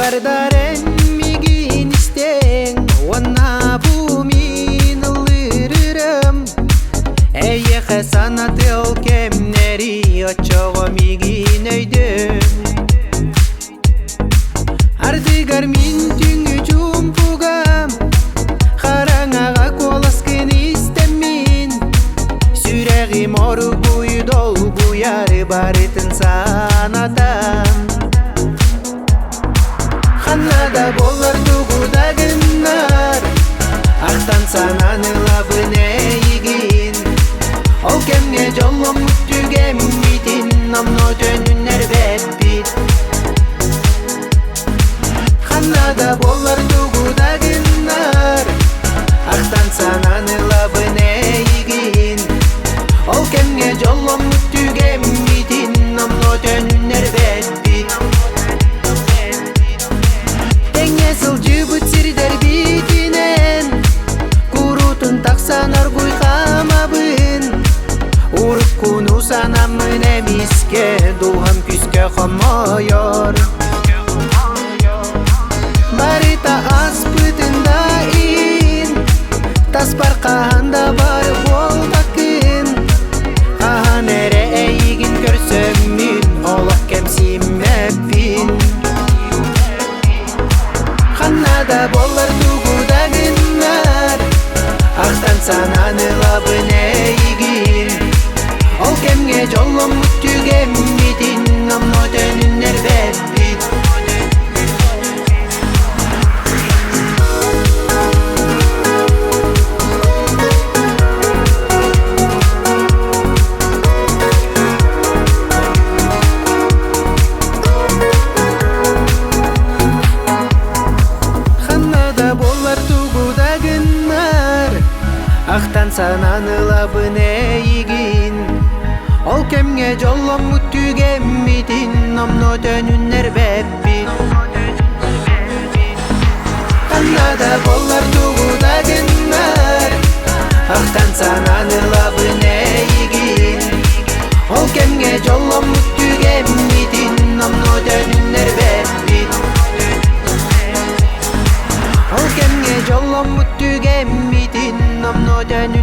Баҕардар эн миигин истэҥ уонна бу мин ыллыырым Эйиэхэ санатыал кэмнэри оччоҕо миигин өйдөө Ардыгар мин түҥү чуумпугам Хараҥаҕа куоласкын истэммин Сүрэҕим оргуй долгуйар барытын санатан Ханна да буоллар тугу да гыннар Ахтан санаан ылабын эйигин Ол кэмҥэ дьолломмут түгэммитин Номнуо төнүннэрбэппит Ханна да буоллар тугу да гыннар Ахтан санаан ылабын эйигин Ол кэмҥэ дьолломмут түгэммитин Номнуо төнүннэрбэппит Тэҥҥэ сылдьыбыт сирдэрбитинэн Куруутун тахсан оргуй хаамабын Уруккуну санаммын эмискэ Дууһам күүскэ хомойор Барыта аспытын да иһин Таспар хаһан да бар буолбаккын Хаһан эрэ эйигин көрсөммүн Олох кэмсиммэппин Ханна да буоллар тугу да гыннар Ахтан санаан ылабын эйигин Ол кэмҥэ дьолломмут түгэммитин Номнуо төнүннэрбэппит Ханна да буоллар тугу да гыннар Ахтан санаан ылабын эйигин Ол кэмҥэ дьолломмут түгэммитин Номнуо төнүннэрбэппит Ханна да буоллар тугу да гыннар Ахтан санаан ылабын эйигин Ол кэмҥэ дьолломмут түгэммитин Номнуо төнүннэрбэппит Ол кэмҥэ дьолломмут түгэммитин Номнуо төнүннэрбэппит.